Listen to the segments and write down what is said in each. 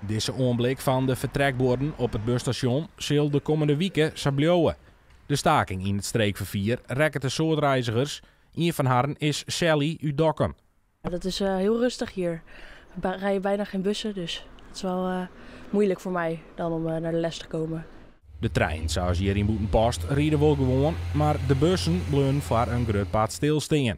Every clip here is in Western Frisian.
Dizze oanblik fan de fertrekbuorden op it busstasjon sil de kommende wike sa bliuwe. De staking yn it streekferfier rekket in soad reizgers. Ien fan harren is Sally út Dokkum. Dat is heel rustig hier. Er rijden bijna geen bussen, dus het is wel moeilijk voor mij dan om naar de les te komen. De treinen, sa as hjir yn Bûtenpost, ride wol gewoan, mar de bussen bliuwe foar in grut part stilstean.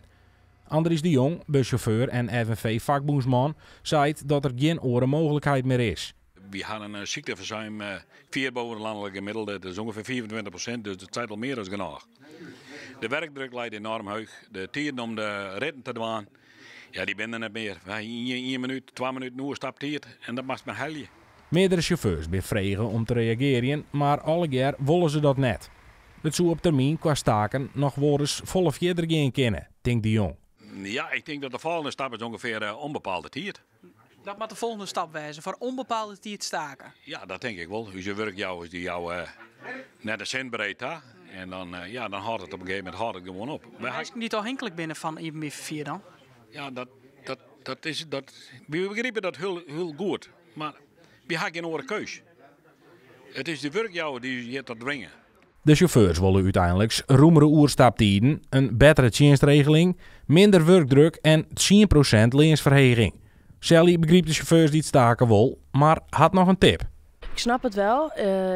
Andries de Jong, buschauffeur en FNV-fakbûnsman, seit dat der gjin oare mooglikheid mear is. Wy ha in sykteferzuim fier boppe it lanlik gemiddelde. Dat is ûngefear 25%, dus dat seit al mear as genôch. De werkdruk leit enoarm heech. De tiden om de ritten te dwaan, ja, dy binne der net mear. Wy ien minút, 2 minuten oerstaptiid en dat moatst mar helje. Meardere sjauffeurs binne frege om te reagearjen, mar allegear wolle se dat net. It soe op termyn kwa staken noch wolris folle fierder gean kinne, tinkt De Jong. Ja, ik tink dat de folgjende stap is ûngefear ûnbepaalde tiid. Dat moat de folgjende stap wêze, foar ûnbepaalde tiid stake. Ja, dat tink ik wol. Us wurkjouwers dy jouwe net in sint breed ta. En dan, ja, dan hâldt it op in gegeven momint hâldt it gewoan op. Wy Minsken dy't ôfhinklik binne fan iepenbier ferfier dan? Ja, dat is, wy begripe dat hiel, hiel goed. Mar wy ha gjin oare keus. It is de wurkjouwer dy't hjir ta twinge. De sjauffeurs wolle úteinlik romere oerstaptiden, in bettere tsjinstregeling, minder wurkdruk en 10% leansferheging. Sally begrypt de sjauffeurs dy't stake wol, mar hat noch in tip. Ik snap het wel.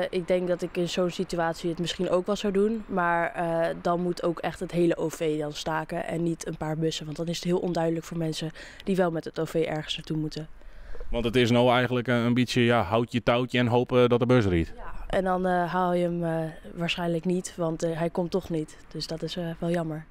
Ik denk dat ik in zo'n situatie het misschien ook wel zou doen. Maar dan moet ook echt het hele OV dan staken en niet een paar bussen. Want dan is het heel onduidelijk voor mensen die wel met het OV ergens naartoe moeten. Want it is no eigentlik in bytsje, ja, houtje touwtje en hoopje dat de bus rydt. Ja, en dan haal je hem waarschijnlijk niet, want hij komt toch niet. Dus dat is wel jammer.